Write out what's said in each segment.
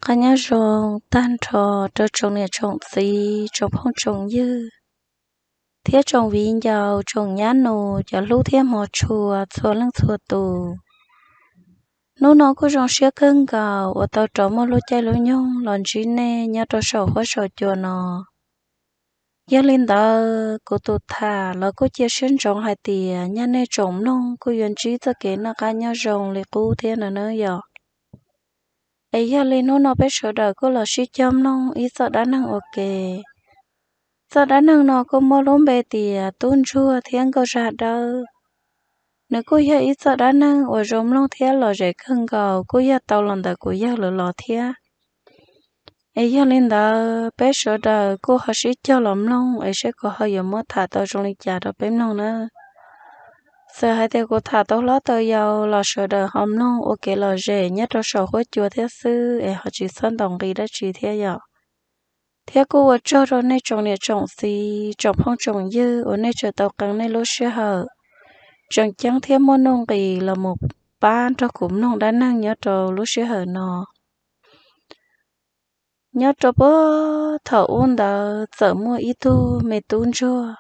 Qab nyob zoo tag nrho rau tsoom niam tsoom txiv, tsoom phooj tsoom ywg, thiab tsoom viv ncaus tsoom nyab nus cov hlub thiab hmov tshua txhua leej txhua tus. Hnub no kuj zoo siab kawg nkaus uas tau rov muaj lub caij lub nyoog los ntsib nej nyob rau saum huab saum cua no. Yog li ntawd kuv tus tham los kuj cia siab ntsoov hais tias nyaj nej tsoom mloog kuj yuav ntsib txoj kev noj qab nyob zoo li qub thiab no nawb yom. Es yog li hnub no peb sawv daws kuj los sib cog mloog ib txoj dab neeg ua ke. Txoj dab neeg no kuj muaj lub npe tias Tub Ntsuag thiab Nkauj Zaj Dawb. Nws kuj yog ib txoj dab neeg uas zoo mloog thiab lom zem kawg nkaus, kuj yog tau los ntawm kuv yawg lawv los thiab. Es yog li ntawd peb sawv daws kuj ho sib cog los mloog es seb kuv ho yuav muab tham tau zoo li cas rau peb mloog nawb. Txawm hais tias kuv tham tau hlob tau yau los sawv daws ho mloog ua kev lom zem nyob rau saum huab cua thiab xwb es ho tsis txhob ntaus nqi dab tsi thiab yom. Thiab kuj ua tsaug rau nej tsoom niam tsoom txiv, tsoom phooj tsoom ywg uas nej tseem tau qee nej lub sij hawm tseem ceeb thiab muaj nuj nqis los mus pab nrog kuv mloog dab neeg nyob rau lub sij hawm no. Nyob rau puag thaum ub ntawd txawm muaj ib tug me tub ntsuag,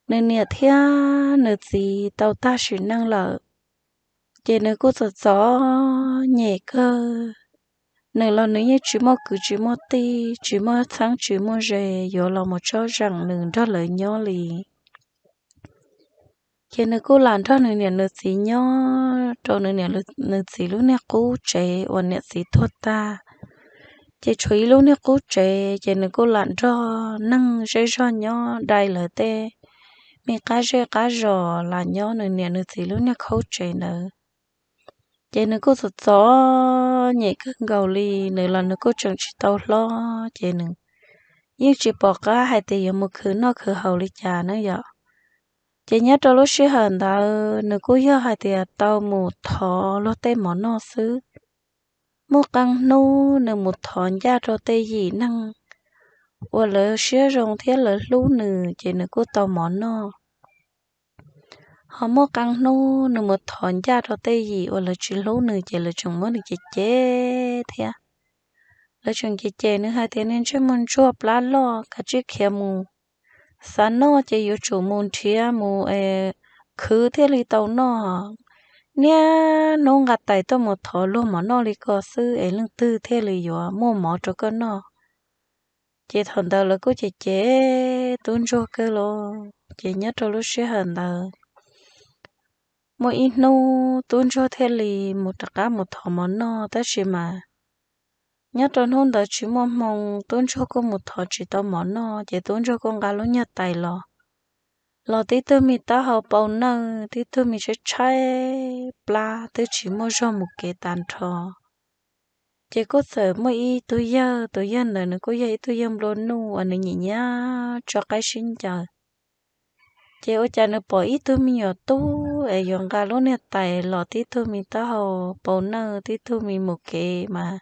nws niam thiab nws txiv tau tag sim neej lawm, ces nws kuj txom txom nyem kawg. Nws los nws yeej tsis muaj kwv tsis muaj tij, tsis muaj txheeb tsis muaj ze yuav los mus tsob zeem nws nrog lawv nyob li. Ces nws kuj lam nrog nws niam nws txiv nyob rau nws niam nws txiv lub niag qub tsev uas niam txiv tuag tag. Ces tshuav ib lub niag qub tsev, ces nws kuj lam nrog neeg zej zog nyob dai lawv tej me qab zej qab zos lam nyob nws niam nws txiv lub niag qub tsev ntawd. Ces nws kuj txom txom nyem kawg nkaus li, nws los nws kuj tseem tsis tau hlob, ces nws yeej tsis pom qab hais tias yuav mus khwv noj khwv haus li cas na yom. Ces nyob rau lub sij hawm ntawd nws kuj yog hais tias tau mus thov luag tej mov noj xwb. Muaj qee hnub nws mus thov ncaj rau tej yim neeg uas lawv siab zoo thiab lawv hlub nws, ces nws kuj tau mov noj. Ho muaj qee hnub nws mus thov ncaj rau tej yim uas lawv tsis hlub nws, ces lawv tseem muab nws cem cem thiab. Lawv tseem cem cem nws hais tias, niag ntsej muag ntsuag plab loj, kav tsij khiav mus, xav noj ces yuav tsum mus nrhiav mus khwv thiaj li tau noj. Niaj hnub nqa tais tuaj mus thov luag mov noj li ko xwb es leej twg thiaj li yuav muaj mov rau koj noj. Ces thaum ntawd lawv kuj cem cem tub ntsuag kawg los, ces nyob rau lub sij hawm ntawd muaj ib hnub tub ntsuag thiaj li mus rov qab mus thov mov noj, tab sis mas nyob rau hnub ntawd tsis muaj hmoo, tub ntsuag kuj mus thov tsis tau mov noj, ces tub ntsuag kuj nqa lub nyuag tais los. Los tib tug me taub hau pau nawj, tib tug me tshaib tshaib plab, twb tsis muaj zog mus kev tag nrho. Ces kuj txawm muaj ib tug yawg, tus yawg ntawd nws kuj yog ib tug yawg nplua nuj uas nws nyiam nyiam tso qaib sib ncaws. Ces ua cas nws pom ib tug me nyuam tub es yuav nqa lub niag tais los tib tug me taub hau pau nawj, tib tug me mus kev mas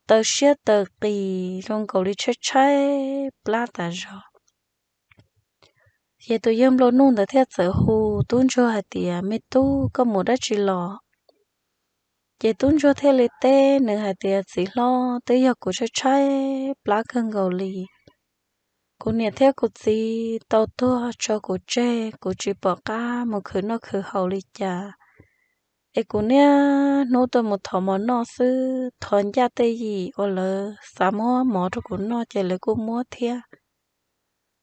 taw siab taw qis zoo nkaus li tshaib tshaib plab tas zog. Ces tus yawg nplua nuj ntawd thiaj txawm hu tub ntsuag hais tias, me tub, koj mus dab tsi los? Ces tub ntsuag thiaj li teb nws hais tias, txiv hlob, twb yog kuv tshaib tshaib plab kawg nkaus li. Kuv niam thiab kuv txiv tau tuag tso kuv tseg, kuv tsis pom qab mus khwv noj khwv haus li cas. Es kuv niaj hnub tuaj mus thov mov noj xwb, thov ncaj tej yim uas lawv xav muab mov rau kuv noj ces lawv kuj muab thiab.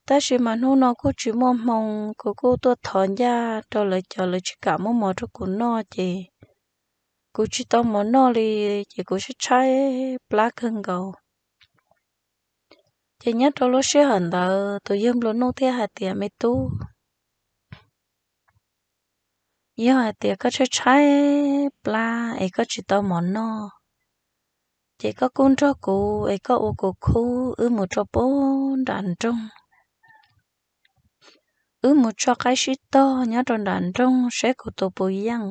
Tab sis mas hnub no kuj tsis muaj hmoo, kuv kuj tuaj thov ncaj rau lawv cov lawv tsis kam muab mov rau kuv noj ces kuv tsis tau mov noj li, ces kuv tshaib tshaib plab kawg nkaus. Ces nyob rau lub sij hawm ntawd tus yawg nplua nuj thiaj hais tias, me tub, yog hais tias koj tshaib tshaib plab es koj tsis tau mov noj, ces koj kuj nrog kuv es koj ua kuv khub wb mus rau puag nram nroog. Wb mus tso qaib sib tog nyob rau nram nroog saib kuv tus puas yeej.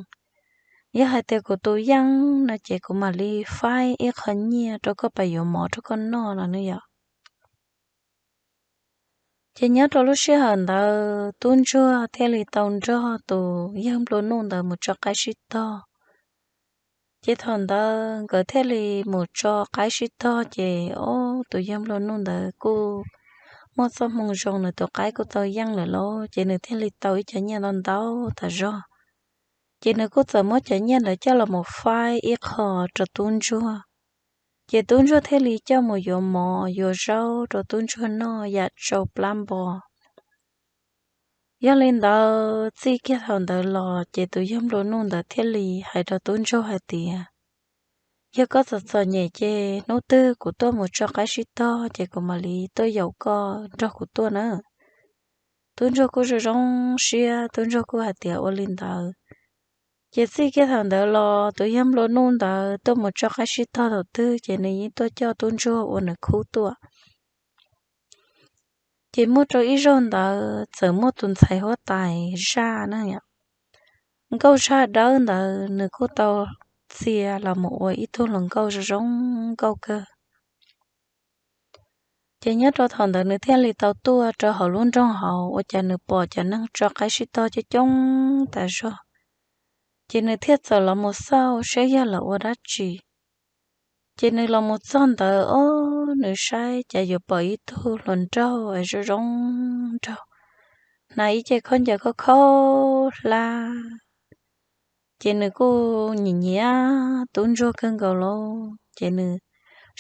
Yog hais tias kuv tus yeej no ces kuv mam li faib ib qho nyiaj rau koj pab yuav mov rau koj noj no nawb yom. Ces nyob rau lub sij hawm ntawd tub ntsuag thiaj li tau nrog tus yawg nplua nuj ntawd mus tso qaib sib tog. Ces thaum ntawd nkawd thiaj li mus tso qaib sib tog ces, o, tus yawg nplua nuj ntawd kuj muaj txoj hmoo zoo, nws tus qaib kuj tau yeej lawm lauj, ces nws thiaj li tau ib cov nyiaj ntau ntau tas zog. Ces nws kuj txawm muab cov nyiaj ntawd coj los mus faib ib qho rau tub ntsuag. Ces tub ntsuag thiaj li coj mus yuav mov yuav zaub rau tub ntsuag noj yam tsau plab npo. Yog li ntawd txij kiag thaum ntawd los ces tus yawg nplua nuj ntawd thiaj li hais rau tub ntsuag hais tias, yog koj txom txom nyem ces hnub twg kuv tuaj mus tso qaib sib tog ces kuv mam li tuaj yaum koj nrog kuv tuaj na. Tub ntsuag kuj zoo zoo siab, tub ntsuag kuj hais tias ua li ntawd. Ces txij kiag thaum ntawd los tus yawg nplua nuj ntawd tuaj mus tso qaib sib tog thaum twg ces nws yeej tuaj coj tub ntsuag ua nws khub tuaj. Ces muaj rau ib zaug ntawd txawm muaj tus ntxhais huab tais zaj na, nkauj zaj dawb ntawd nws kuj tau txia los mus ua ib tug hluas nkauj zoo zoo nkauj kawg. Ces nyob rau thaum ntawd nws thiaj li tau tuaj rau hauv lub nroog hauv, ua cas nws pom cov neeg tso qaib sib tog coob coob tas zog. Ces nws thiaj txawm los mus xauj saib yog lawv ua dab tsi. Ces nws los mus txog ntawd, o, nws saib cas yuav pom ib tug hluas nraug es zoo zoo nraug, hnav ib ce khaub ncaws khaub khaub hlab. Ces nws kuj nyiam nyiam tub ntsuag kawg nkaus lauj. Ces nws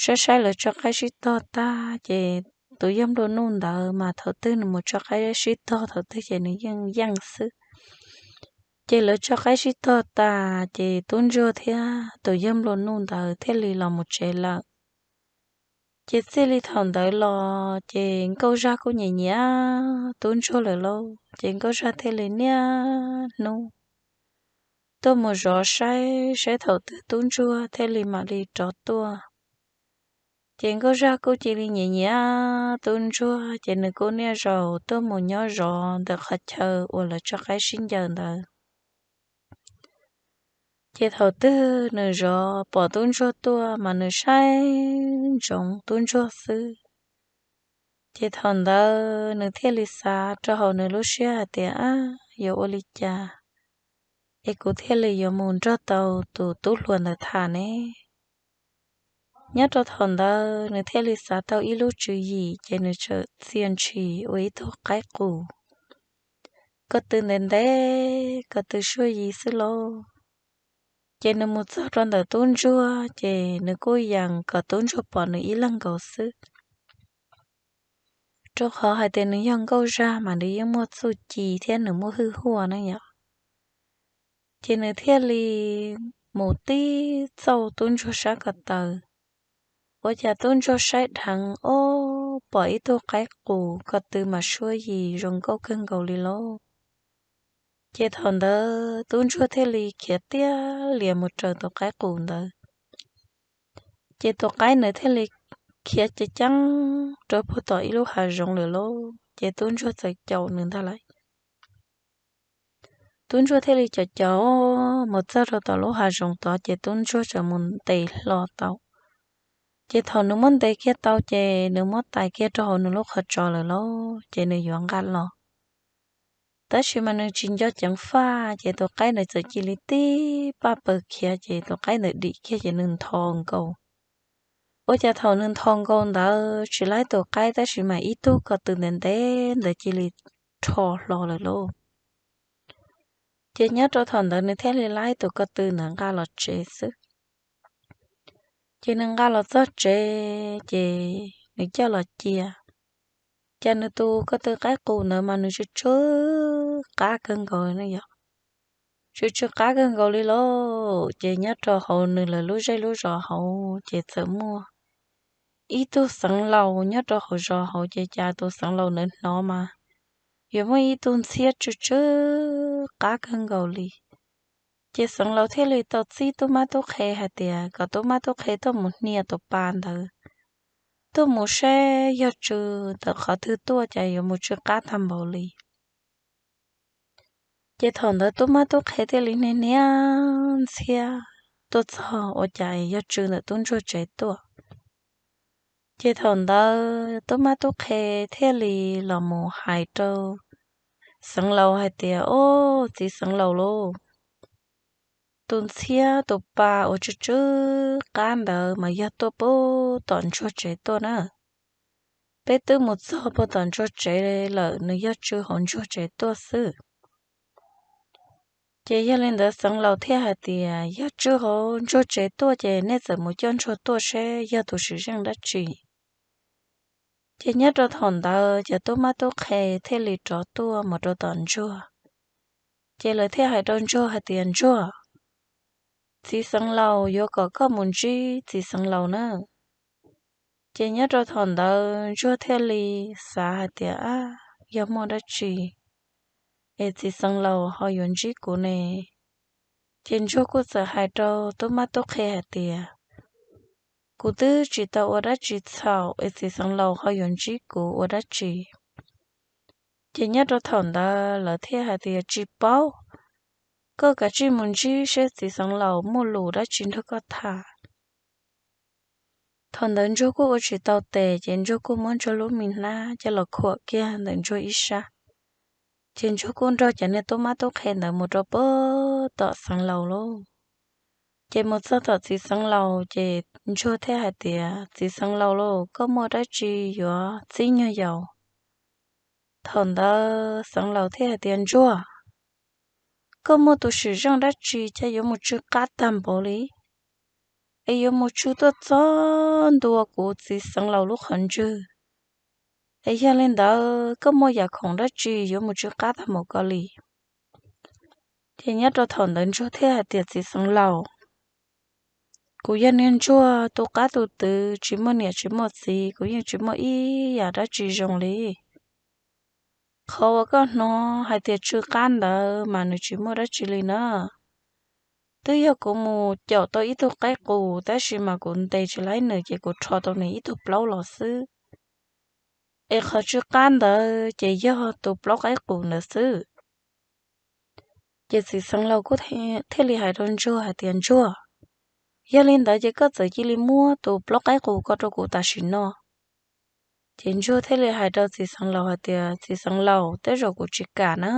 saib saib lawv tso qaib sib tog tag, ces tus yawg nplua nuj ntawd mas thaum twg nws mus tso qaib sib tog thaum twg ces nws yeej yeej xwb. Ces lawv tso qaib sib tog tas ces tub ntsuag thiab tus yawg nplua nuj ntawd thiaj li los mus tsev lawm. Ces txij li thaum ntawd los ces nkauj zaj kuj nyiam nyiam tub ntsuag lawm lauj. Ces nkauj zaj thiaj li niaj hnub tuaj mus zov saib saib thaum twg tub ntsuag thiaj li mam li rov tuaj. Ces nkauj zaj kuj cia li nyiam nyiam tub ntsuag, ces nws kuj niaj zaus tuaj mus nyob zov ntawm qhov chaw uas lawv tso qaib sib ncaws ntawd. Ces thaum twg nws zov pom tub ntsuag tuaj mas nws saib ntsoov tub ntsuag xwb. Ces thaum ntawd nws thiaj li xav rau hauv nws lub siab hais tias, ab, yuav ua li cas es kuv thiaj li yuav mus nrog tau tus tub hluas ntawd tham ne? Nyob rau thaum ntawd nws thiaj li xav tau ib lub tswv yim, ces nws txawm txia ntshis ua ib tug qaib qus ko tw ntev ntev, ko tw suaj yig xwb lauj. Ces nws mus txog rau ntawm tub ntsuag, ces nws kuj yeem kom tub ntsuag pom nws ib leeg nkaus xwb. Rau qhov hais tias nws yog nkauj zaj mas nws yeej muaj txuj ci thiab nws muaj hwj huaj na yom. Ces nws thiaj li mus tib txauj tub ntsuag sab ko taw. Ua cas tub ntsuag saib dheev, ob, pom ib tug qaib qus ko tw mas suab yig zoo nkauj kawg nkaus li lauj. Ces thaum ntawd tub ntsuag thiaj li khiav tiag lias mus raws tus qaib qus ntawd. Ces tus qaib ntawd thiaj li khiav ceev ceev rau puag tom ib lub hav zoov lawm lauj. Ces tub ntsuag txawm caum nws ntag lauj. Tub ntsuag thiaj li caum caum mus txog rau tom lub hav zoov tod, ces tub ntsuag txawm mus ntes hlo tau. Ces thaum nws muab ntes kiag tau, ces nws muab tais kiag rau hauv nws lub qhov tsos lawm lauj, ces nws yuav nqa los. Tab sis mas nws tsis nco ceev faj, ces tus qaib ntawd txawm cia li tib paj paws khiav, ces tus qaib ntawd dim kiag ces nws nthos nkaus. Ua cas thaum nws nthos nkaus ntawd tsis laib tus qaib, tab sis mas ib tug ko tw ntev ntev ntawd cia li rho hlo lawm lauj. Ces nyob rau thaum ntawd nws thiaj li laib tus ko tw ntawd nqa los tsev xwb. Ces nws nqa los txog tsev, ces nws coj los cia. Ces nws tus ko tw qaib qus ntawd mas nws tsw tsw qab kawg nkaus ne yom. Tsw tsw qab kawg nkaus li lauj. Ces nyob rau hauv nws lawv lub zej lub zos hauv, ces txawm muaj ib tug xeev laus nyob rau hauv zos hauv, ces cas tus xeev laus ntawd hnov mas yuav muaj ib tug ntxhiab tsw tsw qab kawg nkaus li. Ces xeev laus thiaj li tau txib tub mab tub qhe hais tias kom tub mab tub qhe tuaj mus hnia tus pa ntawd, tuaj mus saib yog tsw ntawm qhov twg tuaj, cas yuav mus tsw qab tag npaum li. Ces thaum ntawd tub mab tub qhe thiaj li hnia hnia ntxhiab tuaj txog, ua cas yog tsw ntawm tub ntsuag tsev tuaj. Ces thaum ntawd tub mab tub qhe thiaj li los mus hais rau xeev laus hais tias, ob, txiv xeev laus lauj, Tus ntxhiab tus pa uas tsw tsw qab ntawd mas yog tuaj puag tom Ntsuag tsev tuaj na. Peb twb mus txog puag tom Ntsuag tsev lawm, nws yog tsw hauv Ntsuag tsev tuaj xwb. Ces yog li ntawd Xeev Laus thiaj hais tias, yog tsw hauv Ntsuag tsev tuaj ces nej txawm mus coj Ntsuag tuaj seb yog tus sim zeej dab tsi. Ces nyob rau thaum ntawd cov tub mab tub qhe thiaj li rov tuaj mus rau tom Ntsuag. Ces lawv thiaj hais rau Ntsuag hais tias, Ntsuag, txiv Xeev Laus yuav kom koj mus ntsib txiv Xeev Laus na. Ces nyob rau thaum ntawd Ntsuag thiaj li xav hais tias, ab, yog muaj dab tsi es txiv Xeev Laus ho yuav ntsib kuv ne? Ces Ntsuag kuj txawm hais rau tub mab tub qhe hais tias, kuv twb tsis tau ua dab tsi txhaum es txiv Xeev Laus ho yuav ntsib kuv ua dab tsi? Ces nyob rau thaum ntawd lawv thiaj hais tias, tsis paub, koj kav tsij mus ntsib seb txiv Xeev Laus muaj lus dab tsi nrog koj tham. Thaum ntawd Ntsuag kuj ua tsis tau tes, ces Ntsuag kuj muab Ntsuag lub me hnab coj los khuam kiag ntawm Ntsuag ib sab. Ces Ntsuag kuj nrog cov niag tub mab tub qhe ntawd mus rau puag tom Xeev Laus lauj. Ces mus txog tom txiv Xeev Laus, ces Ntsuag thiaj hais tias, txiv Xeev Laus lauj, koj muaj dab tsi yuav txib nyuag yaus? Thaum ntawd Xeev Laus thiaj hais tias, Ntsuag, koj muaj tus sim zeej dab tsi cas yuav mus tsw qab tag npaum li, es yuav mus tsw tuaj txog ntua kuv txiv Xeev Laus lub qhov ntswg? Es yog li ntawd koj muaj yam khoom dab tsi yuav mus tsw qab tag npaum ko li? Ces nyob rau thaum ntawd Ntsuag thiaj hais tias, txiv Xeev Laus, kuv yog niag ntsuag tu qab tu twv, tsis muaj niam tsis muaj txiv, kuv yeej tsis muaj ib yam dab tsi zoo li. Qhov uas koj hnov hais tias tsw qab ntawd mas nws tsis muaj dab tsi li na. Twb yog kuv mus caum tau ib tug qaib qus, tab sis mas kuv ntes tsis laib nws ces kuv rho tau nws ib tug plaub los xwb. Es qhov tsw qab ntawd ces yog tus plaub qaib qus ntawd xwb. Ces txiv Xeev Laus kuj thiaj li hais rau Ntsuag hais tias, Ntsuag, yog li ntawd ces koj txawm cia li muab tus plaub qaib qus ko rau kuv tam sim no. Ces Ntsuag thiaj li hais rau txiv Xeev Laus hais tias, txiv Xeev Laus, tej zaum kuv tsis kam na.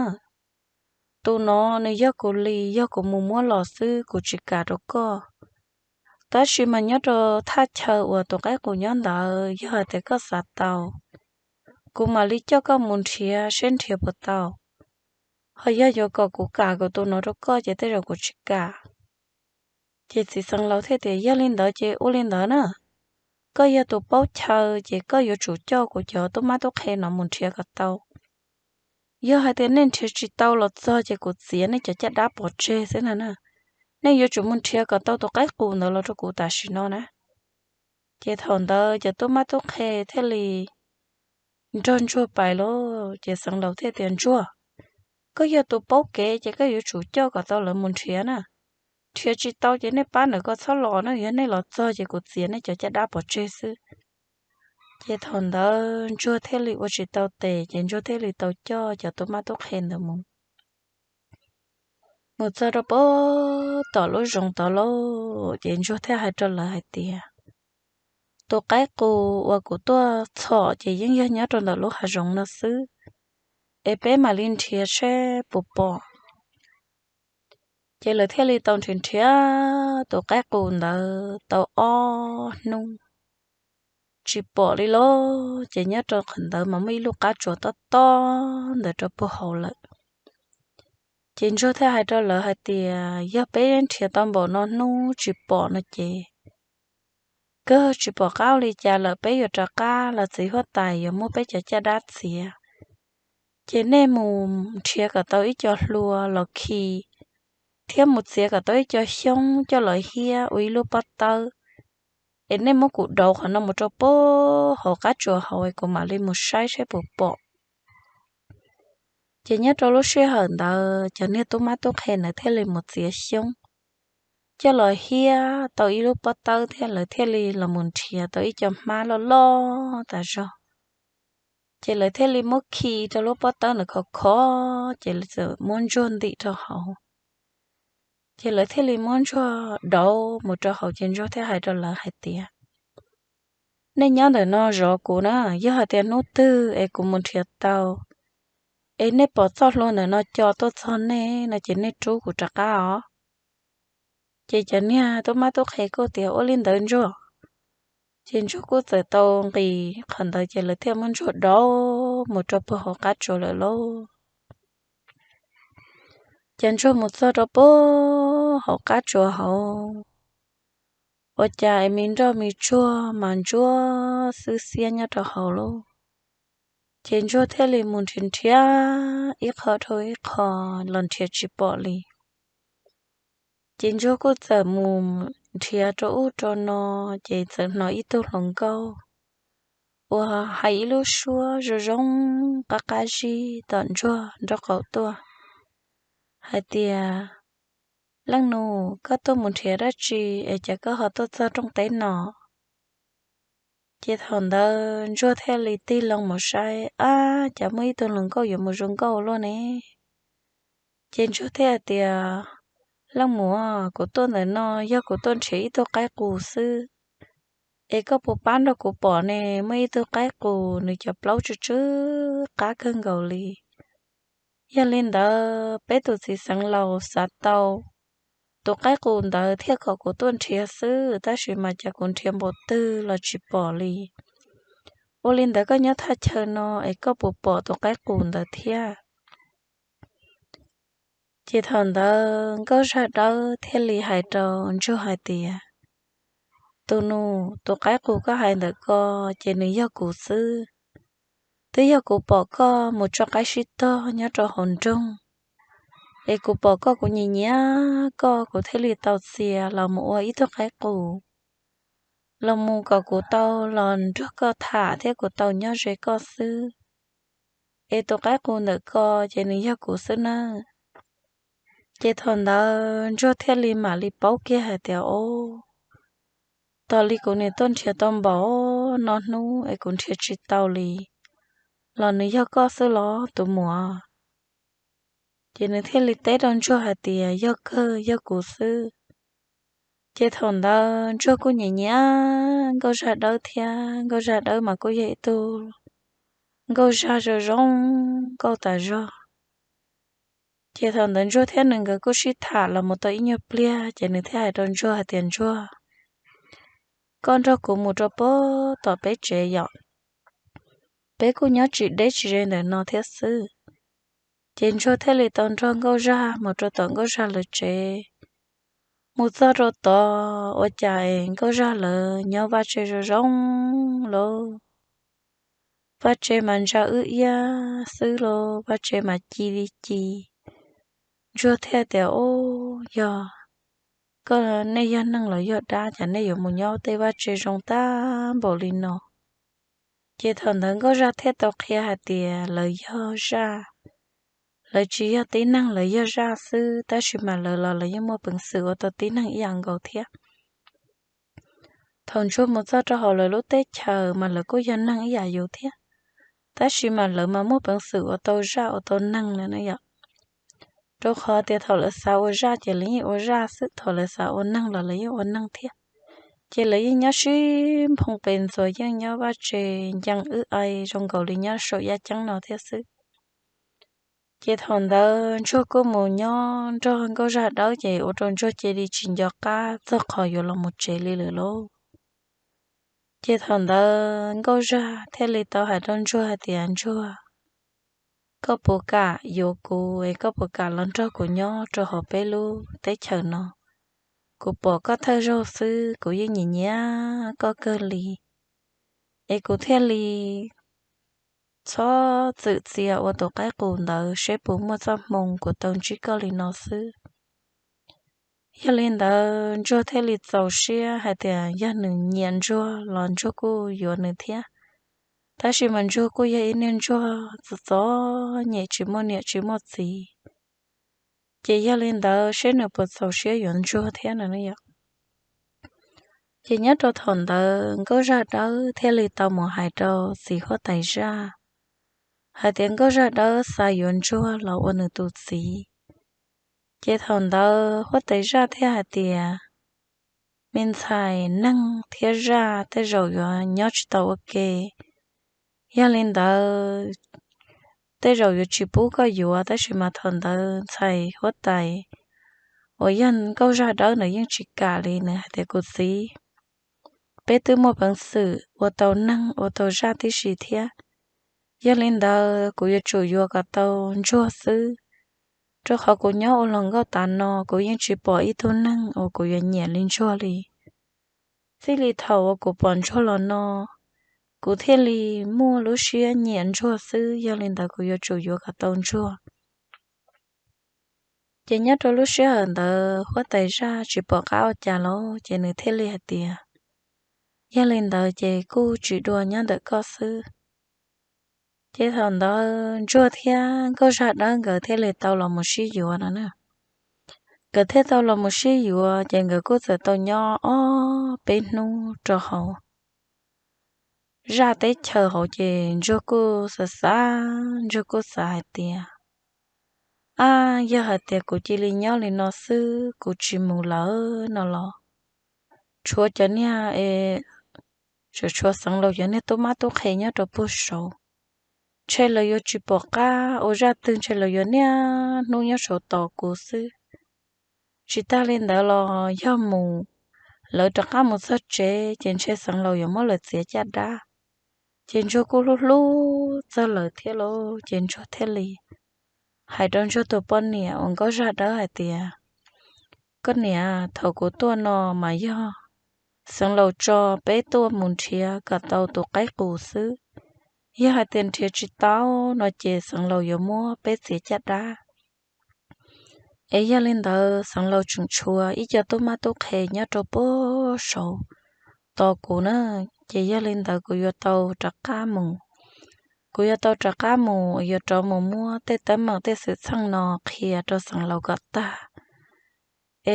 Tus no nws yog kuv li, yog kuv mus muab los xwb, kuv tsis kam rau koj. Tab sis mas nyob rau thaj chaw uas tus qaib qus nyob ntawd, yog hais tias koj xav tau, kuv mam li coj koj mus nrhiav seb nrhiav puas tau. Ho yog yuav kom kuv kam kuv tus no rau koj ces tej zaum kuv tsis kam. Ces txiv Xeev Laus thiaj tias, yog li ntawd ces ua li ntawd na. Koj yog tus paub chaw ces koj yuav tsum coj kuv cov tub mab tub qhe no mus nrhiav kom tau. Yog hais tias nej nrhiav tsis tau los txog ces kuv txiav nej cov caj dab pov tseg xwb na. Nej yuav tsum mus nrhiav kom tau tus qaib qus ntawd los rau kuv tam sim no na. Ces thaum ntawd cov tub mab tub qhe thiaj li nrog Ntsuag pais lauj. Ces Xeev Laus thiaj tias, Ntsuag, koj yog tus paub kev ces koj yuav tsum coj kom tau lawv mus nrhiav na. Nrhiav tsis tau ces nej pab ntawm ko txhob los na, yog nej los txog ces kuv txiav nej cov caj dab pov tseg xwb. Ces thaum ntawd Ntsuag thiaj li ua tsis tau tes, ces Ntsuag thiaj li tau coj cov tub mab tub qhe ntawd mus. Mus txog rau puag tom lub zoov tod lauj, ces Ntsuag thiaj hais rau lawv hais tias, tus qaib qus uas kuv tuaj txhom ces yeej yog nyob rau ntawm lub hav zoov no xwb, es peb mam li nrhiav seb puas pom. Ces lawv thiaj li tau nrhiav nrhiav tus qaib qus ntawd tau ob hnub tsis pom li lauj. Ces nyob rau qhov ntawd mas muaj ib lub qab tsuas tob tob ntawd rau puag hauv lawm. Ces Ntsuag thiaj hais rau lawv hais tias, yog peb nrhiav tau npaum no hnub tsis pom no ces kawg tsis pom qab ua li cas lawm, peb yuav rov qab los txiv huab tais yuav muab peb cov caj dab txiav. Ces nej mus nrhiav kom tau ib co hlua los khi, thiab mus txiav kom tau ib co xyoob coj los hiab ua ib lub pob tawb, es nej muab kuv dauv qhov no mus rau puag hauv qab tsuas hauv es kuv mam li mus saib saib puas pom. Ces nyob rau lub sij hawm ntawd cov niag tub mab tub qhe ntawd thiaj li mus txiav xyoob coj los hiab tau ib lub pob tawb thiab lawv thiaj li los mus nrhiav tau ib co hmab loj loj tas zog. Ces lawv thiaj li muab khi rau lub pob tawb ntawd khov khov, ces lawv txawm muab Ntsuag ntim rau hauv. Ces lawv thiaj li muab Ntsuag dauv mus rau hauv, ces Ntsuag thiaj hais rau lawv hais tias, nej nyob ntawm no zov kuv na, yog hais tias hnub twg es kuv mus nrhiav tau, es nej pom txoj hlua ntawm no co tuaj txog nej no ces nej rub kuv rov qab os. Ces cov niag tub mab tub qhe kuj tias, Ua li ntawd Ntsuag. Ces Ntsuag kuj txawm tau nqis qhov ntawd ces lawv thiaj muab Ntsuag dov mus rau puag hauv qab tsua lawm lauj. Ces Ntsuag mus txog rau puag hauv qab tsua hauv, ua cas es me nroj me tsuag mas ntsuab xwb xiab nyob rau hauv lauj. Ces Ntsuag thiaj li mus nrhiav nrhiav ib qho dhau ib qho los nrhiav tsis pom li. Ces Ntsuag kuj txawm mus nrhiav rau ub rau no, ces txawm hnov ib tug hluas nkauj uas hais ib lub suab zoo zoo qab qab zib tom Ntsuag nraub qaum tuaj hais tias, Leej nus, koj tuaj mus nrhiav dab tsi es cas koj ho tuaj txog rooj teb no? Ces thaum ntawd Ntsuag thiaj li tig loo mus saib, ab, cas muaj ib tug hluas nkauj yuav mus zoo nkauj luaj ne. Ces Ntsuag thiaj hais tias, Leej muam, kuv tuaj ntawm no yog kuv tuaj nrhiav ib tug qaib qus xwb, es koj puas pab nrog kuv pom ne? Muaj ib tug qaib qus nws cov plaub tsw tsw qab kawg nkaus li. Yog li ntawd peb tus txiv xeev laus xav tau tus qaib qus ntawd thiaj kom kuv tuaj nrhiav xwb, tab sis mas cas kuv nrhiav npaum twg los tsis pom li. Ua li ntawd koj nyob thaj chaw no es koj puas pom tus qaib qus ntawd thiab? Ces thaum ntawd Nkauj Zaj Dawb thiaj li hais rau Ntsuag hais tias, Tus nus, tus qaib qus koj hais ntawm ko ces nws yog kuv xwb. Twb yog kuv pom koj mus tso qaib sib tog nyob rau hauv nroog, es kuv pom koj kuv nyiam nyiam koj, kuv thiaj li tau txia los mus ua ib tug qaib qus los mus kom kuv tau los nrog koj tham thiab kuv tau nyob ze koj xwb. Es tus qaib qus ntawm ko ces nws yog kuv xwb nawb. Ces thaum ntawd Ntsuag thiaj li mam li paub kiag hais tias, Os, tos li kuv niam tuaj nrhiav tau npaum no hnub es kuv nrhiav tsis tau li, los nws yog koj xwb los tus muam? Ces nws thiaj li teb rau Ntsuag hais tias, Yog kawg, yog kuv xwb. Ces thaum ntawd Ntsuag kuj nyiam nyiam Nkauj Zaj Dawb thiab, Nkauj Zaj Dawb mas kuj yog ib tug nkauj zaj zoo zoo nkauj tas zog. Ces thaum ntawd Ntsuag thiab nws nkawd kuj sib tham los mus tau ib nyuag pliag, ces nws thiaj hais rau Ntsuag hais tias, Ntsuag, koj nrog kuv mus rau puag tom peb tsev yom, peb kuj nyob tsis deb tsis ze ntawm no thiab xwb. Ces Ntsuag thiaj li tau nrog Nkauj Zaj mus rau tom Nkauj Zaj lawv tsev. Mus txog rau tod ua cas es Nkauj Zaj lawv nyob vaj tse zoo zoo lauj. Vaj tse mas ntsa wb iab xwb lauj, vaj tse mas ci li ci. Ntsuag thiaj tias, Ub, yog koj, nej yog neeg los yog dab, cas nej yuav mus nyob tej vaj tse zoo tag npaum li no? Ces thaum ntawd Nkauj Zaj thiaj tau qhia hais tias lawv yog zaj, lawv tsis yog tib neeg, lawv yog zaj xwb, tab sis mas lawv los lawv yeej muaj peev xwm ua tau tib neeg ib yam nkaus thiab. Thaum Ntsuag mus txog rau hauv lawv lub teb chaws mas lawv kuj yog neeg ib yam yus thiab, tab sis mas lawv mas muaj peev xwm ua tau zaj ua tau neeg lawm na yom. Rau qhov tias thaum lawv xav ua zaj ces lawv yeej ua zaj xwb, thaum lawv xav ua neeg los lawv yeej ua neeg thiab. Ces lawv yeej nyob sib nphoo pes ntxuas, yeej nyob vaj tse ncees wb ai zoo nkaus li nyob saum yaj ceeb no thiab xwb. Ces thaum ntawd Ntsuag kuj mus nyob nrog Nkauj Zaj Dawb, ces ua rau Ntsuag cia li tsis nco qab txog qhov yuav los mus tsev li lawm lauj. Ces thaum ntawd Nkauj Zaj thiaj li tau hais rau Ntsuag hais tias, Ntsuag, koj puas kam yuav kuv es koj puas kam los nrog kuv nyob rau hauv peb lub teb chaws no? Kuv pom koj thawj zaug xwb kuv yeej nyiam nyiam koj kawg li, es kuv thiaj li txhob txwm txia ua tus qaib qus ntawd seb puas muaj txoj hmoo kuv tau ntsib koj li no xwb. Yog li ntawd Ntsuag thiaj li txaus siab hais tias yog nws nyiam Ntsuag los Ntsuag kuj yuav nws thiab. Tab sis mas Ntsuag kuj yog ib niag ntsuag txom txom nyem tsis muaj niam tsis muaj txiv, ces yog li ntawd seb nws puas txaus siab yuav Ntsuag thiab no yom. Ces nyob rau thaum ntawd Nkauj Zaj Dawb thiaj li tau mus hais rau txiv huab tais zaj hais tias Nkauj Zaj Dawb xav yuav Ntsuag los ua nws tus txiv. Ces thaum ntawd huab tais zaj thiaj hais tias, Me ntxhais, neeg thiab zaj tej zaum yuav nyob tsis tau ua ke, yog li ntawd tej zaum yuav tsis pub koj yuav, tab sis mas thaum ntawd ntxhais huab tais uas yog nkauj zaj dawb ntawd yeej tsis kam li, nws hais tias, Kuv txiv, peb twb muaj peev xwm ua tau neeg ua tau zaj tib si thiab. Yog li ntawd kuv yuav tsum yuav kom tau ntsuag xwb, rau qhov kuv nyob ua hluas nkauj tas no kuv yeej tsis pom ib tug neeg uas kuv yuav nyiam li ntsuag li. Txij li thaum uas kuv pom ntsuag los no, kuv thiaj li muaj lub siab nyiam ntsuag xwb, yog li ntawd kuv yuav tsum yuav kom tau ntsuag. Ces nyob rau lub sij hawm ntawd huab tais zaj tsis pom qab ua cas los ces nws thiaj li hais tias, Yog li ntawd ces kuj tsis dua nyob ntawm koj xwb. Ces thaum ntawd ntsuag thiab nkauj zaj dawb nkawd thiaj li tau los mus sib yuav no na. Nkawd thiaj tau los mus sib yuav ces nkawd kuj txawm tau nyob ob peb hnub rau hauv zaj teb chaws hauv ces ntsuag kuj xav xav, ntsuag kuj xav hais tias, Ab, yog hais tias kuv cia li nyob li no xwb kuv tsis mus lawm no los, tshuav cov niag, tshuav Xeev Laus cov niag tub mab tub qhe nyob rau puag saud, ntshe lawv yuav tsis pom qab ua zaj twg, ntshe lawv yuav niaj hnub nyob saud tos kuv xwb. Tsis tag li ntawd los yog mus, lawv rov qab mus txog tsev ces ntshe Xeev Laus yuav muab lawv txiav caj dab. Ces ntsuag kuj hlub hlub txog lawv thiab lauj, ces ntsuag thiaj li hais rau ntsuag tus poj niam uas nkauj zaj dawb hais tias, Koj niam, thaum kuv tuaj no mas yog Xeev Laus tso peb tuaj mus nrhiav kom tau tus qaib qus xwb. Yog hais tias nrhiav tsis tau no ces Xeev Laus yuav muab peb txiav caj dab. Es yog li ntawd Xeev Laus tseem tshuav ib co tub mab tub qhe nyob rau puag saud tos kuv na, ces yog li ntawd kuv yuav tau rov qab mus. Kuv yuav tau rov qab mus, yuav rov mus muab tej teeb meem tej xwm txheej no qhia rau Xeev Laus kom tag,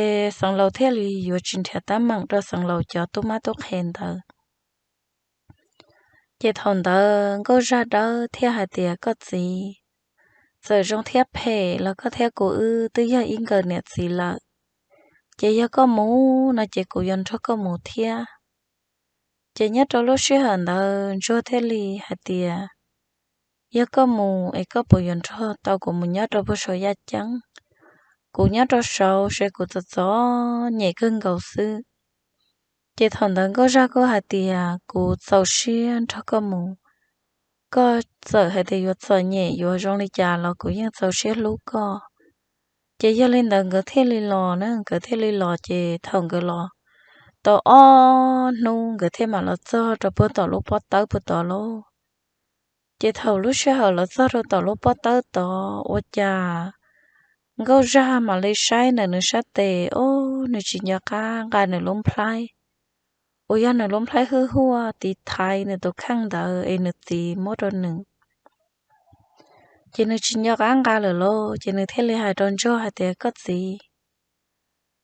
es Xeev Laus thiaj li yuav tsis nrhiav teeb meem rau Xeev Laus cov tub mab tub qhe ntawd. Ces thaum ntawd nkauj zaj dawb thiaj hais tias, Koj txiv, txawm zoo thiab phem los koj thiab kuv wb twb yog ib nkawm niam txiv lawm. Ces yog koj mus no ces kuv yuav nrog koj mus thiab. Ces nyob rau lub sij hawm ntawd ntsuag thiaj li hais tias, Yog koj mus es koj puas yuav nrog tau kuv mus nyob rau puag saum yaj ceeb? Kuv nyob rau saud seb kuv txom txom nyem kawg nkaus xwb. Ces thaum ntawd nkauj zaj kuj hais tias, Kuv txaus siab nrog koj mus. Koj txawm hais tias yuav txom nyem yuav zoo li cas los kuv yeej txaus siab hlub koj. Ces yog li ntawd nkawd thiaj li los na, nkawd thiaj li los ces thaum nkawd los tau ob hnub nkawd thiaj mam los txog rau puag tom lub pob tawb puag tod lauj. Ces thaum lub sij hawm los txog rau tom lub pob tawb tod ua cas nkauj zaj mam li saib ntawm nws sab tes, o, nws tsis nco qab nqa nws lub nplhaib, uas yog nws lub nplhaib hwj huaj tiv thaiv nws tus kheej ntawd es nws txiv muab rau nws. Ces nws tsis nco qab nqa lawm lauj, ces nws thiaj li hais rau ntsuag hais tias, Koj txiv,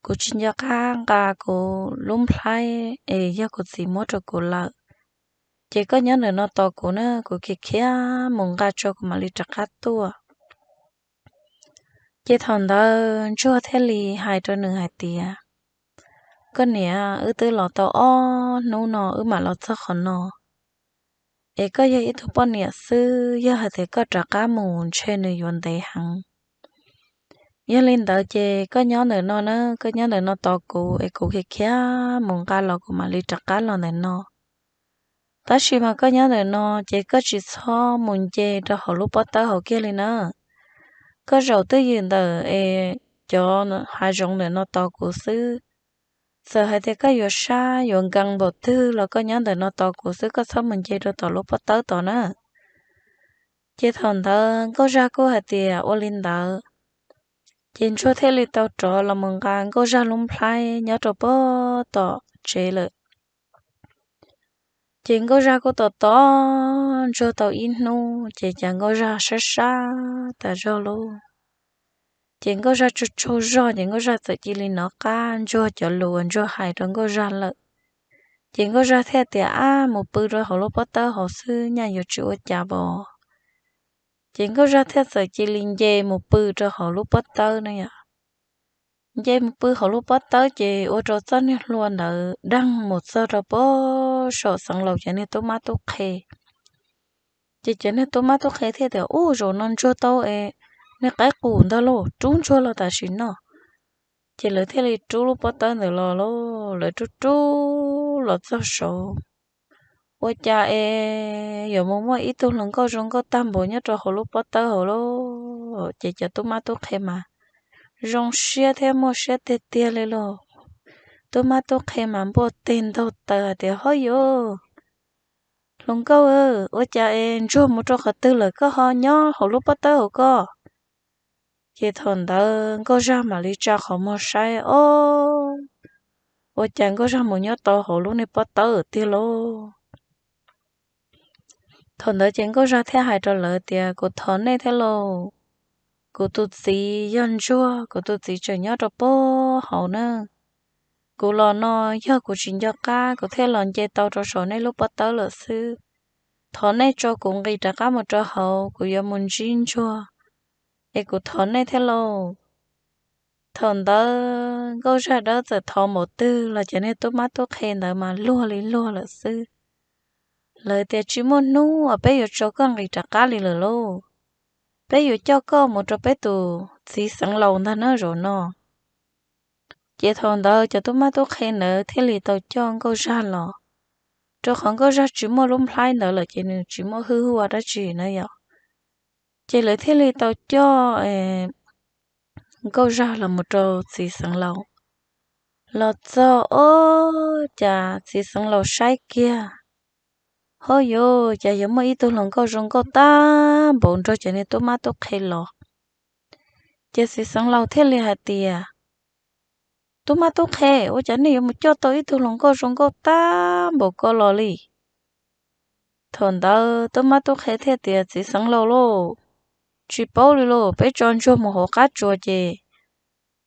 kuv tsis nco qab nqa kuv lub nplhaib es yog kuv txiv muab rau kuv lawm. Ces koj nyob ntawm no tos kuv na, kuv khiav khiav mus nqa tso kuv mam li rov qab tuaj. Ces thaum ntawd ntsuag thiaj li hais rau nws hais tias, Koj niam, wb twb los tau ob hnub no wb mam los txog qhov no, es koj yog ib tug poj niam xwb, yog hais tias koj rov qab mus ntshe nws yuav ntev heev. Yog li ntawd ces koj nyob ntawm no na, koj nyob ntawm no tos kuv es kuv khiav khiav mus nqa los kuv mam li rov qab los ntawm no. Tab sis mas koj nyob ntawm no ces koj tsis txhob mus nce rau hauv lub pob tawb hauv kiag li na. Koj zaum twj ywm ntawm es cov hav zoov ntawm no tos kuv xwb. Txawm hais tias koj yuav sab yuav nkees npaum twg los koj nyob ntawm no tos kuv xwb, koj txhob mus nce rau tom lub pob tawb tod na. Ces thaum ntawd nkauj zaj kuj hais tias ua li ntawd. Ces ntsuag thiaj li tau rov los mus nqa nkauj zaj lub nplhaib nyob rau puag tom tsev lawm. Ces nkauj zaj kuj tos tos ntsuag tau ib hnub ces cas nkauj zaj sab sab tas zog lauj. Ces nkauj zaj tsaug tsaug zog ces nkauj zaj txawm cia li nov qab ntsuag cov lus uas ntsuag hais rau nkauj zaj lawm. Ces nkauj zaj thiaj tias, Ab, mus pw rau hauv lub pob tawb hauv xwb nyaj yuav tsis ua cas pos. Ces nkauj zaj thiaj txawm cia li nce mus pw rau hauv lub pob tawb na yom. Nce mus pw hauv lub pob tawb ces ua rau txoj niag hlua ntawd deeg mus txog rau puag saum Xeev Laus cov niag tub mab tub qhe. Ces cov niag tub mab tub qhe thiaj tias, Ub, zaum no ntsuag tau es niag qaib qus ntag lauj, rub ntsuag los tam sim no. Ces lawv thiaj li rub lub pob tawb ntawd los lauj, lawv rub rub los txog saud, ua cas es yuav mus muaj ib tug hluas nkauj zoo nkauj tag npaum nyob rau hauv lub pob tawb hauv lauj. Ces cov tub mab tub qhe mas zoo siab thiab muaj siab tiag tiag li lauj. Tub mab tub qhe mas npuaj teg ntaug taws hais tias, Hov yuav, hluas nkauj, ua cas es ntsuag mus rau qhov twg lawm koj ho nyob hauv lub pob tawb hauv ko? Ces thaum ntawd nkauj zag mam li tsa qhov muag saib, ob, ua cas nkauj zag mus nyob tau hauv lub niag pob tawb tiag lauj. Thaum ntawd ces nkauj zag thiaj hais rau lawv tias, Kuv thov nej thiab lauj, kuv tus txiv yog ntsuag, kuv tus txiv tseem nyob rau pob hauv na. Kuv los no yog kuv tsis nco qab kuv thiaj los nce tau rau saum nej lub pob tawb lawm xwb. Thov nej tso kuv nqis rov qab mus rau hauv, kuv yuav mus ntsib ntsuag, es kuv thov nej thiab lauj. Thaum ntawd nkauj zag dawb txawm thov npaum twg los cov niag tub mab tub qhe ntawd mas luag li luag lawm xwb. Lawv tias, Tsis muaj hnub uas peb yuav tso koj nqis rov qab li lawm lauj. Peb yuav coj koj mus rau peb tus txiv xeev laus ntag na zaum no. Ces thaum ntawd cov tub mab tub qhe ntawd thiaj li tau coj nkauj zag los, rau qhov nkauj zag tsis muaj lub nplhaib ntawd lawm ces nws tsis muaj hwj huaj dab tsi na yom. Ces lawv thiaj li tau coj nkauj zag los mus rau txiv xeev laus. Los txog ob, cas txiv xeev laus saib kiag, hov yuav, cas yuav muaj ib tug hluas nkauj zoo nkauj tag npaum nrog cov niag tub mab tub qhe los. Ces txiv xeev laus thiaj li hais tias, Tub mab tub qhe, ua cas nej yuav mus coj tau ib tug hluas nkauj zoo nkauj tag npaum ko los li? Thaum ntawd tub mab tub qhe thiaj tias, Txiv xeev laus lauj, tsis paub li lauj, peb tso ntsuag mus hauv qab tsuas ces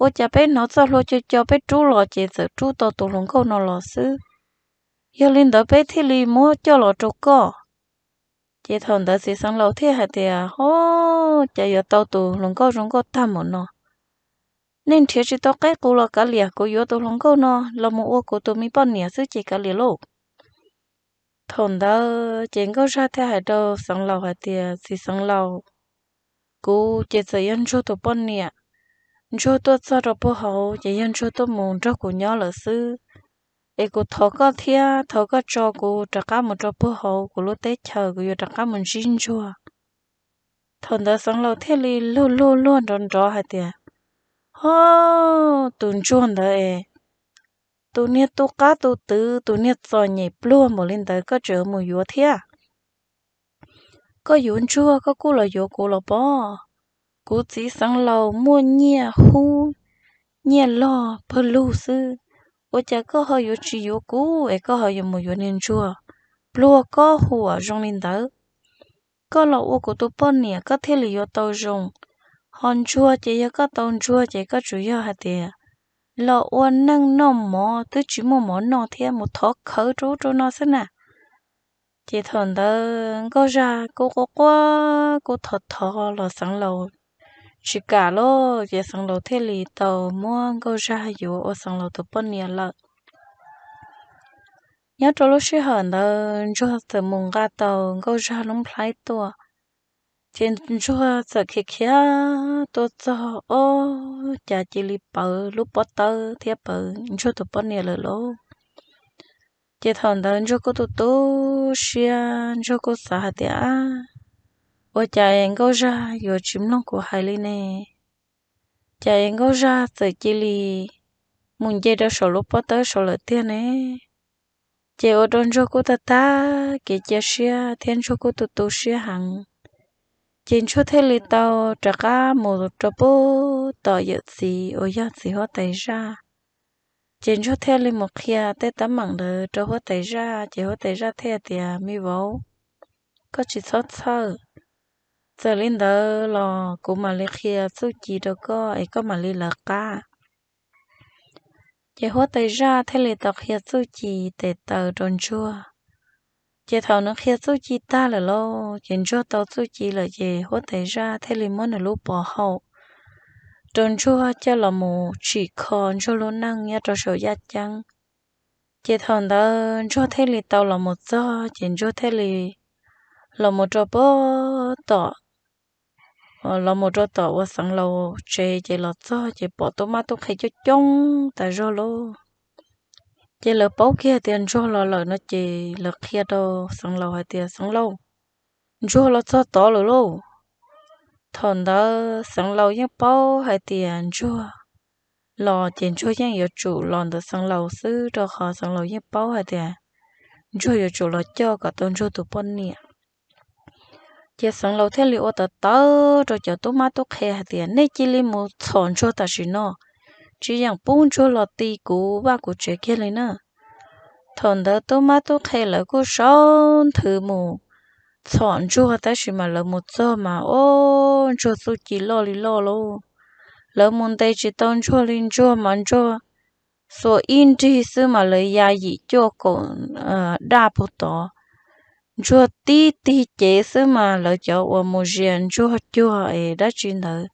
ua cas peb hnov txoj hlua co co peb rub los ces txawm rub tau tus hluas nkauj no los xwb. Yog li ntawd peb thiaj li muab coj los rau koj. Ces thaum ntawd txiv xeev laus thiaj hais tias, Hov, cas yuav tau tus hluas nkauj zoo nkauj tag npaum no? Nej nrhiav tsis tau qeb qus los kav liam, kuv yuav tus hluas nkauj no los mus ua kuv tus me poj niam xwb ces kav liam lauj. Thaum ntawd ces nkauj zag thiaj hais rau xeev laus hais tias, Txiv xeev laus, kuv ces txawm yog ntsuag tus poj niam. Ntsuag tuaj txog rau puag hauv ces yog ntsuag tuaj mus nrog kuv nyob lawm xwb. Es kuv thov koj thiab, thov koj tso kuv rov qab mus rau puag hauv kuv lub teb chaws, kuv yuav rov qab mus ntsib ntsuag. Thaum ntawd xeev laus thiaj li luag luag luag nrov nrov hais tias, Hov, tus ntsuag ntawd es tus niag tu qab tu twv, tus niag txom nyem pluag npaum li ntawd koj tseem mus yuav thiab? Koj yuav ntsuag koj kuj los yuav kuv los pob? Kuv txiv xeev laus muaj nyiaj hub nyiaj log pawg lug xwb, ua cas koj ho yuav tsis yuav kuv es koj ho yuav mus yuav niag ntsuag pluag kob huam zoo li ntawd? Koj los ua kuv tus poj niam koj thiaj li yuav tau zoo. Ho ntsuag ces yog koj tau ntsuag ces koj tsuas yog hais tias los ua neej noj mov twb tsis muaj mov noj thiab mus thov khawv rau ub rau no xwb na. Ces thaum ntawd nkauj zag kuj quaj quaj kuj thov thov los xeev laus tsis kam lauj, ces xeev laus thiaj li tau muab nkauj zag yuav ua xeev laus tus poj niam lawm. Nyob rau lub sij hawm ntawd ntsuag txawm mus nqa tau nkauj zag lub nplhaib tuaj. Ces ntsuag txawm khiav khiav tuaj txog ob, cas cia li pawv lub pob tawb thiab pawv ntsuag tus poj niam lawm lauj. Ces thaum ntawd ntsuag kuj tu tu siab, ntsuag kuj xav hais tias, Ab, ua cas es nkauj zag yuav tsis mloog kuv hais li ne? Cas es nkauj zag txawm cia li mus nce rau saum lub pob tawb saud lawm tiag ne? Ces ua rau ntsuag kuj tag tag kev cia siab thiab ntsuag kuj tu tu siab heev. Ces ntsuag thiaj li tau rov qab mus rau puag tom yawm txiv uas yog txiv huab tais zaj. Ces ntsuag thiaj li mus qhia tej teeb meem ntawd rau huab tais zaj, ces huab tais zaj thiaj tias, Me vauv, koj tsis txhob txhawj. Txawm li ntawd los kuv mam li qhia txuj ci rau koj es koj mam li lawv qab. Ces huab tais zaj thiaj li tau qhia txuj ci tes taw rau ntsuag. Ces thaum nws qhia txuj ci tag lawm lauj, ces ntsuag tau txuj ci lawm, ces huab tais zaj thiaj li muab nws lub pov haum rau ntsuag coj los mus tsim kho ntsuag lub neej nyob rau saum yaj ceeb. Ces thaum ntawd ntsuag thiaj li tau los mus txog, ces ntsuag thiaj li los mus rau puag tom los mus rau tom uas Xeev Laus tsev ces los txog ces pom tub mab tub qhe coob coob tas zog lauj. Ces lawv paub kiag tias Ntsuag los lawm no ces lawv qhia rau Xeev Laus hais tias, Xeev Laus, Ntsuag los txog tod lawm lauj. Thaum ntawd Xeev Laus yeej paub hais tias Ntsuag los ces Ntsuag yeej yuav tsum los ntawm Xeev Laus xwb, rau qhov Xeev Laus yeej paub hais tias Ntsuag yuav tsum los coj kom tau Ntsuag tus poj niam. Ces Xeev Laus thiaj li ua tawv tawv rau cov tub mab tub qhe hais tias, Nej cia li mus txhom Ntsuag tam sim no, tsis yeem pub Ntsuag los ti kuv vaj kuv tsev kiag li na. Thaum ntawd tub mab tub qhe lawv kuj sau nthwv mus txhom Ntsuag, tab sis mas lawv mus txog mas ob, Ntsuag txuj ci loj li loj lauj. Lawv mus ntes tsis tau Ntsuag li, Ntsuag mas Ntsuag xuas ib nrig xwb mas lawv ya yim cuaj kaum daj puag tod. Ntsuag tib tig cev xwb mas lawv cov uas mus zias Ntsuag cuag es dab tsi ntawd,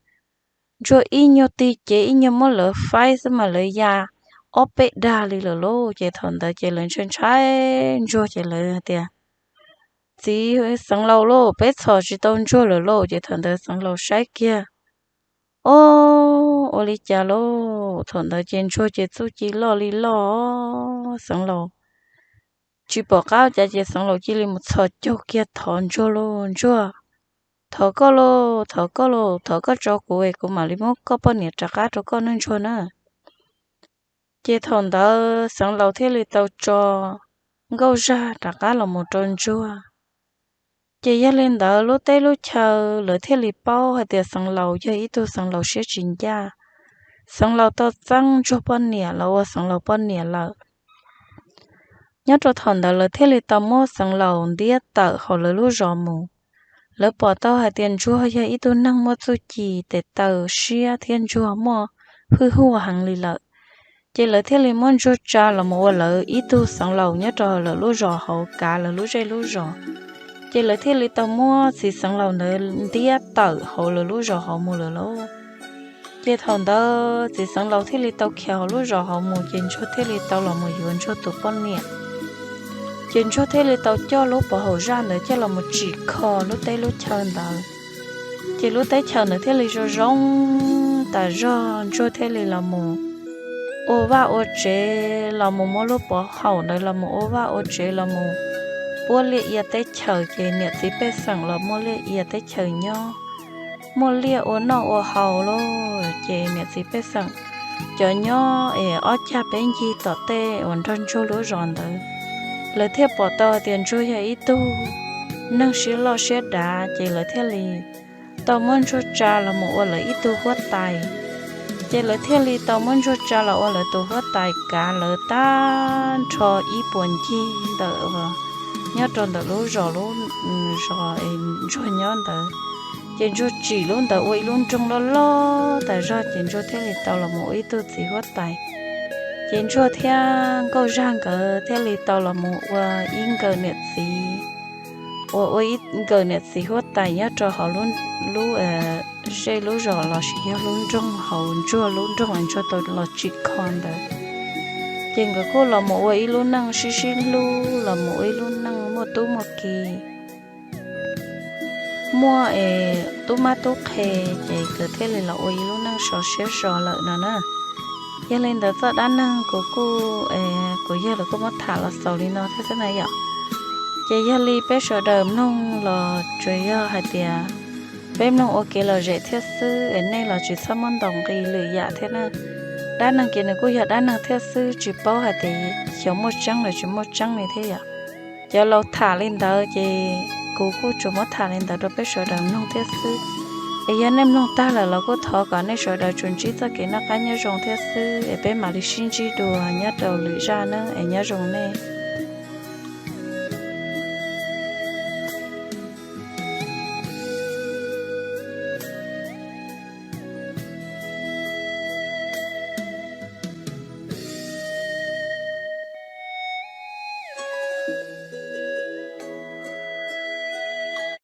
Ntsuag ib nyuag tig cev ib nyuag muab lawv faib xwb mas lawv ya ob peb dag li lawm lauj. Ces thaum ntawd ces lawv ntshai ntshai Ntsuag ces lawv tias, Txiv Xeev Laus lauj, peb txhom tsis tau Ntsuag lawm lauj. Ces thaum ntawd Xeev Laus saib kiag, ob, ua li cas lauj? Thaum ntawd ces Ntsuag ces txuj ci loj li loj, Xeev Laus tsis pom qab cas ces Xeev Laus cia li mus txhos caug kiag thov Ntsuag lauj, Ntsuag, thov koj lauj, thov koj lauj, thov koj tso kuv es kuv mam li muab koj poj niam rov qab rau koj neej Ntsuag na. Ces thaum ntawd Xeev Laus thiaj li tau tso Nkauj Zaj rov qab los mus rau Ntsuag. Ces yog li ntawd lub teb lub chaw lawv thiaj li paub hais tias Xeev Laus yog ib tug Xeev Laus siab tsis ncaj. Xeev Laus tau txeeb Ntsuag poj niam los ua Xeev Laus poj niam lawm. Nyob rau thaum ntawd lawv thiaj li tau muab Xeev Laus ntiab tawm hauv lawv lub zos mus. Lawv pom tau hais tias Ntsuag yog ib tug neeg muaj txuj ci tes taw siab thiab Ntsuag muaj hwj huam heev li lawm. Ces lawv thiaj li muab Ntsuag tsa los mus ua lawv ib tug Xeev Laus nyob rau lawv lub zos hauv, kav lawv lub zej lub zos. Ces lawv thiaj li tau muab txiv Xeev Laus ntawd ntiab tawm hauv lawv lub zos hauv mus lawm lauj. Ces thaum ntawd txiv Xeev Laus thiaj li tau khiav hauv lub zos hauv mus, ces Ntsuag thiaj li tau los mus yuav Ntsuag tus poj niam. Ces Ntsuag thiaj li tau coj lub pov haum zaj ntawd coj los mus tsim kho lub teb lub chaw ntawd. Ces lub teb chaws ntawd thiaj li zoo zoo tas zog, Ntsuag thiaj li los mus ua vaj ua tsev, los mus muab lub pov haum ntawd los mus ua vaj ua tsev, los mus puab liaj ia teb chaws, ces niam txiv pej xeem los muaj liaj ia teb chaws nyob, muaj liaj ua noj ua haus lauj. Ces niam txiv pej xeem cov nyob es ob cag peb ncig tom tej uas nrog Ntsuag lub zos ntawd, lawv thiaj pom tau hais tias Ntsuag yog ib tug neeg siab loj siab dav, ces lawv thiaj li tau muab Ntsuag tsa los mus ua lawv ib tug huab tais. Ces lawv thiaj li tau muab Ntsuag tsa los ua lawv tus huab tais kav lawv tag nrho ib puas ncig ntawm nyob rau ntawm lub zos, lub zos Ntsuag nyob ntawd. Ces Ntsuag tsim lub ntawd ua ib lub nroog loj loj tas zog, ces Ntsuag thiaj li tau los mus ua ib tug txiv huab tais. Ces Ntsuag thiab Nkauj Zaj nkawd thiaj li tau los mus ua ib nkawm niam txiv, uas ua ib nkawm niam txiv huab tais nyob rau hauv lub zej lub zos lossis yog lub nroog hauv Ntsuag lub nroog uas Ntsuag tau los tsim kho ntawd. Ces nkawd kuj los mus ua ib lub neej sib sib hlub, los mus ua ib lub neej muaj tub muaj ki, muaj es tub mab tub qhe, ces nkawd thiaj li los ua ib lub neej sov siab zos lawm no na. Yog li ntawd txoj dab neeg kuv kuj, kuv yawg lawv kuj muab tham los xaus li no thiab xwb na yom. Ces yog li peb sawv daws mloog los tsuas yog hais tias peb mloog ua kev lom zem thiab xwb es nej los tsis txhob muab ntaus nqi lwm yam thiab na. Dab neeg ces nws kuj yog dab neeg thiab xwb, tsis paub hais tias xyov muaj tseeb los tsis muaj tseeb li thiab yom. Cov laus tham li ntawd ces kuv kuj tsuas muab tham li ntawd rau peb sawv daws mloog thiab xwb. Es yog nej mloog tag lawm los kuj thov kom nej sawv daws tsuas ntsib txoj kev noj qab nyob zoo thiab xwb, es peb mam li sib ntsib dua nyob rau lwm zaj na, es nyob zoo nej.